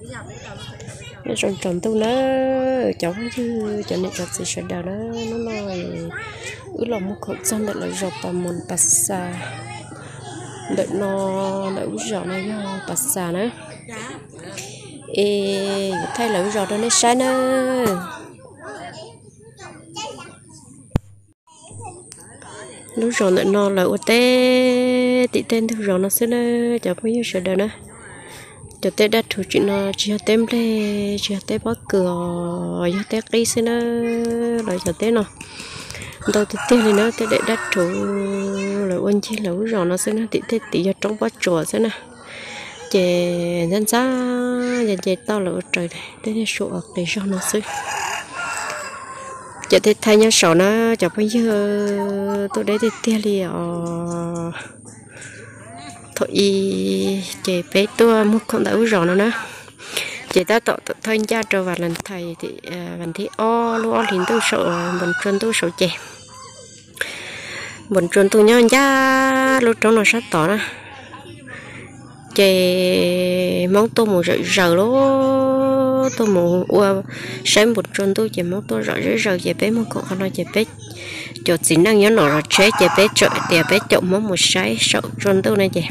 Nyob zoo tsaus ntuj na, cov phooj ywg, cov niam cov txiv sawv daws na, hnub no wb los mus khoom txog ntawm lawv zos Pas Moos Pas Xas, ntawm no, ntawm lub zos no yog Pas Xas na. Es yuav thaij lawv lub zos rau nej saib na. Lub zos ntawm no lawv ua teb tim tej ntug zos no xwb na, cov phooj ywg sawv daws na. Cov tej dab rhuv tim no tsis yog teb nplej, tsis yog teb pob kws os, yog teb qib xwb na. Lawv cov teb no ntau tiag tiag li na, tej daim dab rhuv lawv ua ncig lawv lub zos no xwb na, tim tej tid yog roob pob tsuas xwb na. Ces ntxab ntxab ces nce toj lawv ua raws tej niag su uas qis zog no xwb. Ces tej thaij nyob saud na, cov phooj ywg, tuaj deb tiag tiag li os. Thaum ub ces peb tuaj muag khoom ntawm lub zos no na, ces tab tom thawj ncaj rau Valentine, Valentine ob lub ob hlis ntuj saum, npus tsua ntuj saud ces npus tsua ntuj nyob ncaj lub roob no sab tod na. Ces Hmoob tuaj mus zawm zaws lauj, tuaj mus ua saib npus tsua ntuj ces Hmoob tuaj zom zaws zaws ces peb muag khoom qhov no ces peb cov txiv neej nyob nram zos tsheb ces peb txawm tias peb caum Hmoob mus saib saum tsua ntuj no ces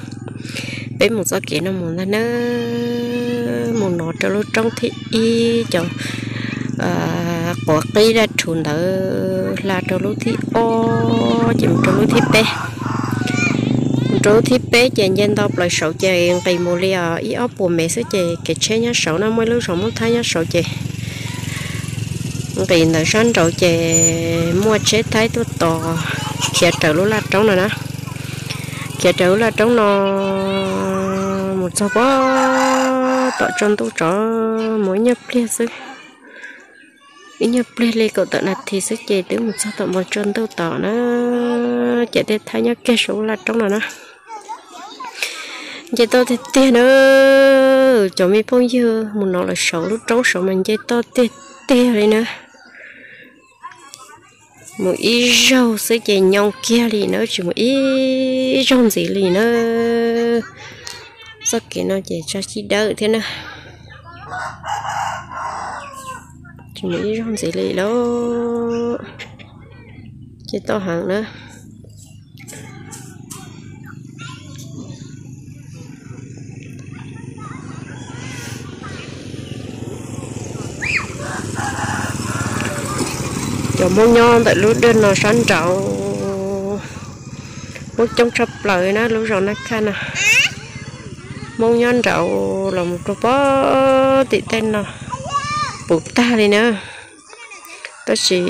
peb mus txoj kev no mus ntag na, mus no rau lub roob thib ib cov quav qib dab rhuv ntawd hla rau lub thib ob ces mus rau lub thib peb. Mus rau lub thib peb ces nce nto plaws saud ces nqis mus li os ib ob puas mev xwb ces kev tsheb nyob saud na, muaj ib lub zos Hmoob Thaib nyob saud ces nqis ntawm sab nraud ces muaj tsheb Thaib tuaj tos khiav raws lub laj roob no na. Khiav raws lub laj roob no mus txog pem tom tsua ntuj tod mus ib nyuag pliag xwb, ib nyuag pliag li kaum tawm nas this xwb ces twb mus txog tom npus tsua ntuj tod na. Ces tej thaij nyob kiag saum lub laj roob no na. Nce toj tiag tiag na, cov me phooj ywg, mus no lawm saum lub roob saud mas nce toj tiag tiag li na. Mus ib zaug xwb ces nyoo kiag li na, tsis mus ib zaug ntxiv li na. Txoj kev no ces tsa sib dawb thiab na, tsis mus ib zaug ntxiv li lauj. Ces toj heev na. Cov Hmoob nyob ntawm lub dej no sab nraud, Hmoob coob tshaj plaws na lub zos Naj Khaj no. Hmoob nyob nraud los mus rau pem tim tej no puv tag li na. Tab sis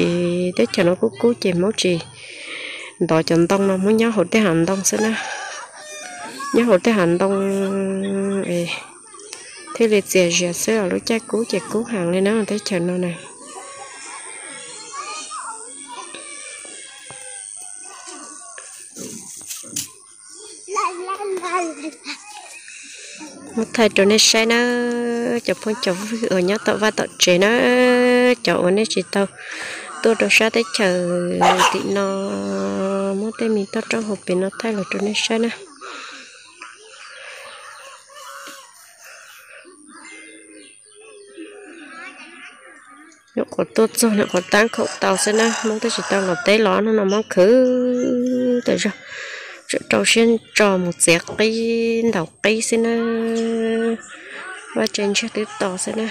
teb chaws no kub kub ces Hmoob tsis ntov cov ntoo no, Hmoob nyob hauv tej hav ntoo xwb na. Nyob hauv tej hav ntoo thiaj li txias zias xwb os, lub caij kub ces kub heev li na teb chaws no na. Muab thaij rau nej saib na, cov phooj cov ywg uas nyob tom vaj tom tsev na, cov uas nej tsis tau tuaj rau sab teb chaws tim no, muab tej me toj roob hauv pes no thaij los rau nej saib na. Nyuam qhuav tuaj txog nyuam qhuav tab khoom tau xwb na, Hmoob twb tsis tau los teb los no, Hmoob khwv tas zog, tseem rau siab tso mus txiav qib ntaus qib xwb na. Vaj tse ntsiag twb to xwb na.